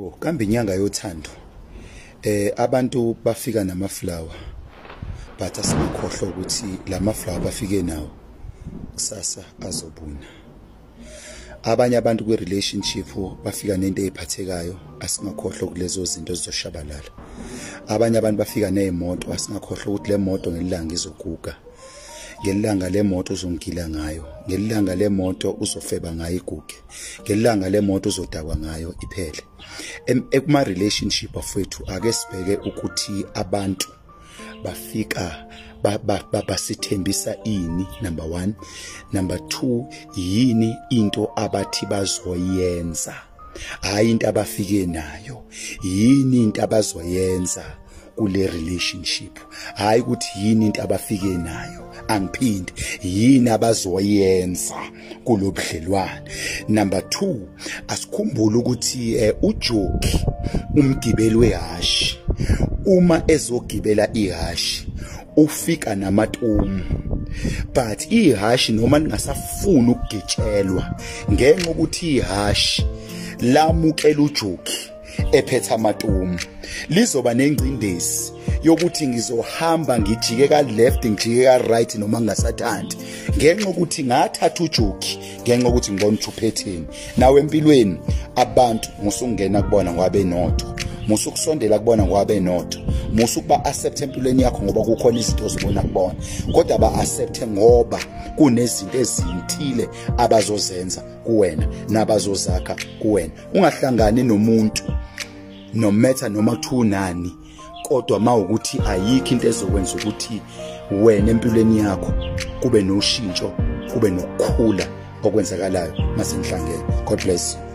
Kambe inyanga yothando, abantu bafika namaflower, but asingakhohlwa ukuthi lamaflower bafike nawo kusasa azobuna. Abanye abantu kwi-relationship bafika nento ey'phathekayo, asingakhohlwa kulezo zinto zizoshabalala. Abanye abantu bafika ney'moto, asingakhohlwa ukuthi le moto ngelanga izoguga, ngelanga le moto uzongila ngayo, ngelanga le moto uzofeba ngayo iguge, ngelanga le moto uzodakwa ngayo iphele. Kuma relationship afethu ake sibheke ukuthi abantu bafika basithembisa ini, number 1, number 2 yini into abathi bazoyenza, hayi into abafike nayo, yini into abazoyenza kule relationship, hayi ukuthi yini into abafike nayo, angiphinde yini abazoyenza kulobudlelwane. Number 2, asikhumbule ukuthi ujoki umgibeli wehashi uma ezogibela ihashi ufika namatomu, but ihashi noma ningasafuni ukugitshelwa ngenxa ukuthi ihashi lamukela ujoki ephethe amatomu, lizoba nengcindezi yokuthi ngizohamba ngijike ka left ngijike ka right noma ngingasathandi, ngenxa ukuthi ngathatha ujoki, ngenxa ukuthi ngibona ukuthi uphetheni. Nawe empilweni abantu musungena kubona ngoba benotho, musukusondela kubona ngoba benotho, musukuba accept empilweni yakho ngoba kukhona izinto ozibona kubona, kodwa ba accept ngoba kunezinto ezithile abazozenza kuwena nabazozakha kuwena. Ungahlangani nomuntu no matter noma kuthiwa unani, kodwa mawukuthi ayikho into ezokwenza ukuthi wena empilweni yakho kube noshintsho, kube nokukhula okwenzakalayo masenhlangene. God bless you.